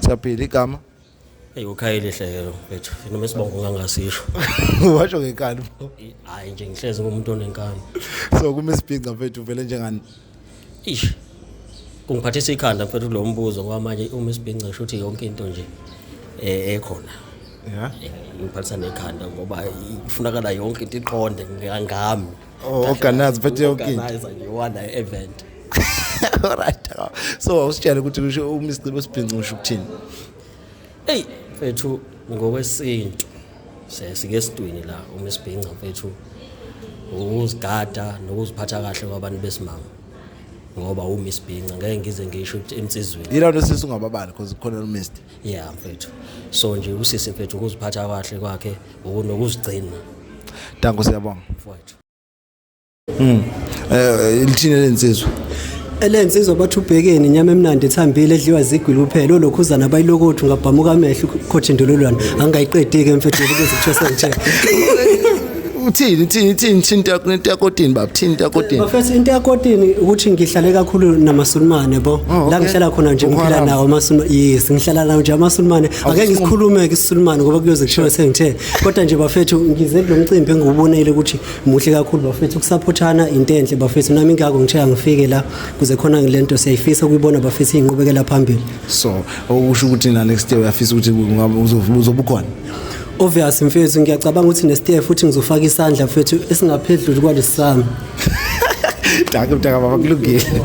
Siyaphila igama. Hey ukhayile hleke lo mfethu noma isibongo ngangasisho. Washo ngenkani bro. Hayi nje ngihlezi ngumuntu onenkani. So kuMisibhinca mfethu vele njengani? Ish. Kungiphathisa ikhanda mfethu lo mbuzo ngoba manje uma isibhinca kusho ukuthi yonke into nje eh ekhona. Yeah. Ngiphathisa nekhanda ngoba ifunakala yonke into iqonde ngami. Oh, organize mfethu yonke into. Organize nje one event. Alright. So awusitshele ukuthi kusho uMisibhinca usibhinca usho ukuthini? Ey mfethu ngokwesintu sike esintwini la uma isibhinca mfethu ukuzigada nokuziphatha kahle kwabantu besimame ngoba uma isibhinca ngeke ngize ngisho ukuthi emsizweni Yila nto sisi ungababali because khona uMr. Yeah mfethu so nje usisi mfethu ukuziphatha kahle kwakhe nokuzigcina. Danko siyabonga. Mfowethu. Eh lithini lensizwa? Elensizwa bathi ubhekeni inyama emnandi ethambile edliwa zigwili kuphela olokhuzana abayilokothu ngabhamuka amehlo ukhothi indololwane angayiqedi-ke mfethu ngoba kuze kuthiwa sengithe Uthini uthini uthini uthini into yakho into yakotini baba uthini into yakotini? Bafethu into yakotini ukuthi ngihlale kakhulu namasulumane bo Oh, okay. la ngihlala khona nje Boko ngiphila Haram. nawo amasulumane yes ngihlala nawo nje amasulumane ake ngisikhulume ke isisulumane ngoba kuyoze kushiwe sengithe kodwa nje bafethu ngize kulo mcimbi engiwubonile ukuthi muhle kakhulu bafethu ukusaphothana into enhle bafethu nami ingakho ngithe angifike la kuze khona lento siyayifisa ukuyibona bafethu inqubekela phambili. So okusho ukuthi na next year uyafisa ukuthi ungabe uzobe ukhona. Obvious mfethu ngiyacabanga ukuthi next year futhi ngizofaka isandla mfethu esingaphezulu kwalesi sami. Dankie mntaka baba kulungile.